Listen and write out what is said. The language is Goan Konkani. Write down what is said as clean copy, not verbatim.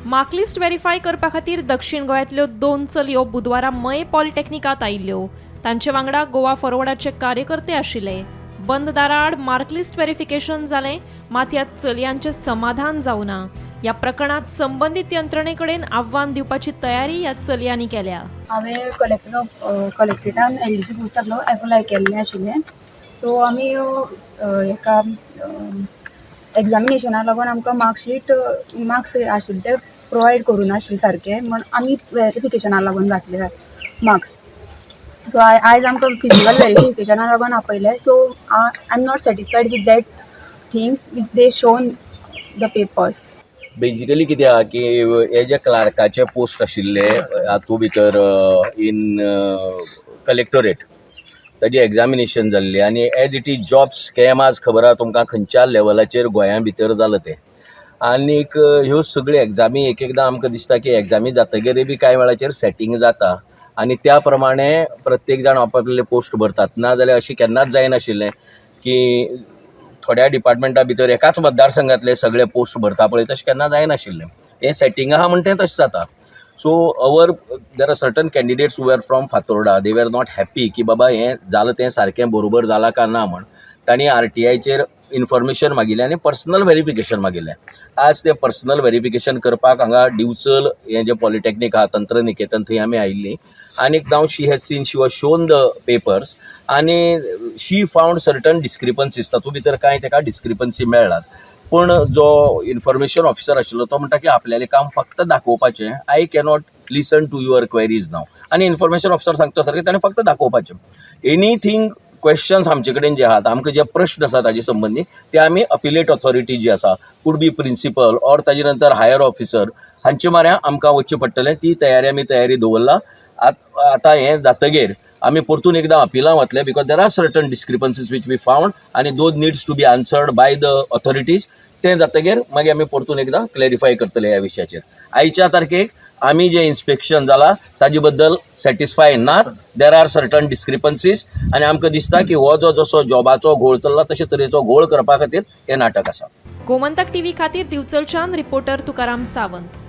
मार्कलिस्ट व्हेरीफाय करपा खातीर दक्षीण गोंयांतल्यो दोन चलयो बुधवारा मये पॉलिटेक्निकात आयिल्ल्यो. तांचे वांगडा गोवा फॉरवर्डाचे कार्यकर्ते आशिल्ले. बंद दाराआड मार्कलिस्ट व्हेरिफिकेशन जालें, मात ह्या चलयांचें समाधान जावना. ह्या प्रकरणात संबंदीत यंत्रणे कडेन आव्हान दिवपाची तयारी ह्या चलयांनी केल्या. हांवें कलेक्टर ऑफ कलेक्ट्रेटान एलडीसी पोस्टाक एप्लाय केल्लें आशिल्लें. सो आमी हेका एग्जामिनेशना लागून आमकां मार्कशीट, मार्क्स आशिल्ले ते प्रोवायड करूं नाशिल्ले सारके म्हण आमी वेरिफिकेशना लागून घातले मार्क्स. सो आयज आमकां फिजिकल वेरिफिकेशना लागून आपयलें. So I am not satisfied with that things which they shown the papers. Basically कितें आहा की हे जे क्लार्काचे पोस्ट आशिल्ले हातूंत भितर इन कलेक्टोरेट, ताजी एग्जामिनेशन जाल्ली आनी as it is job scam आज खबर आहा तुमकां खंयच्या लेवलाचेर गोंया भितर जालां तें. आनीक ह्यो सगळ्यो एग्जामी एक एकदां आमकां दिसता की एग्जामी जातगीर बी कांय वेळाचेर सेटींग जाता आनी त्या प्रमाणे प्रत्येक जाण आपापले पोस्ट भरतात. ना जाल्यार अशें केन्नाच जायनाशिल्लें की थोड्या डिपार्टमेंटा भितर एकाच मतदारसंघातले सगळे पोस्ट भरता पळय, तशें केन्ना जायनाशिल्लें. हें सेटींग आहा म्हण तें तशें जाता. So our there are certain candidates who are from Fatorda. They were not happy की बाबा हें जालां तें सारकें बरोबर जालां काय ना म्हण. तांणी आरटीआयचेर इन्फॉर्मेशन मागिल्लें आनी पर्सनल व्हेरिफिकेशन मागिल्लें. आज तें पर्सनल व्हेरिफिकेशन करपाक हांगा दिवचल हें जें पॉलिटेक्नीक आहा, तंत्रनिकेतन, थंय आमी आयिल्लीं. आनीक now she has seen, she was shown the papers आनी शी फावंड सर्टन डिस्क्रिपन्सीज. तातूंत भितर कांय ताका डिस्क्रिपन्सी मेळ्ळात, पूण जो इन्फॉर्मेशन ऑफिसर आशिल्लो तो म्हणटा की आपल्यालें काम फक्त दाखोवपाचें, I cannot listen to your queries नाव. आनी इन्फॉर्मेशन ऑफिसर सांगता सारकें ताणें फक्त दाखोवपाचें. एनीथींग क्वेश्चन्स आमचे कडेन जे आहात, आमकां जे प्रश्न आसा ताजे संबंदी, ते आमी अपिलेट ऑथॉरिटी जी आसा, could be principal or ताजे नंतर हायर ऑफिसर, हांचे म्हऱ्या आमकां वचचें पडटलें. ती तयारी आमी तयारी दवरला. आतां हें जातगीर आमी परतून एकदां अपिलां वतले because there are certain discrepancies which we found आनी those needs to be answered by the authorities. तें जातगीर मागीर आमी परतून एकदां क्लॅरिफाय करतले ह्या विशयाचेर. आयच्या तारखेक आमी जें इन्स्पेक्शन जाला ताजे बद्दल सॅटिस्फाय नात. There are certain discrepancies आनी आमकां दिसता की हो जो जसो जॉबाचो घोळ चल्ला, तशे तरेचो घोळ करपा खातीर हें नाटक आसा. गोमंतक टीव्ही खातीर दिवचलच्यान रिपोर्टर तुकाराम सावंत.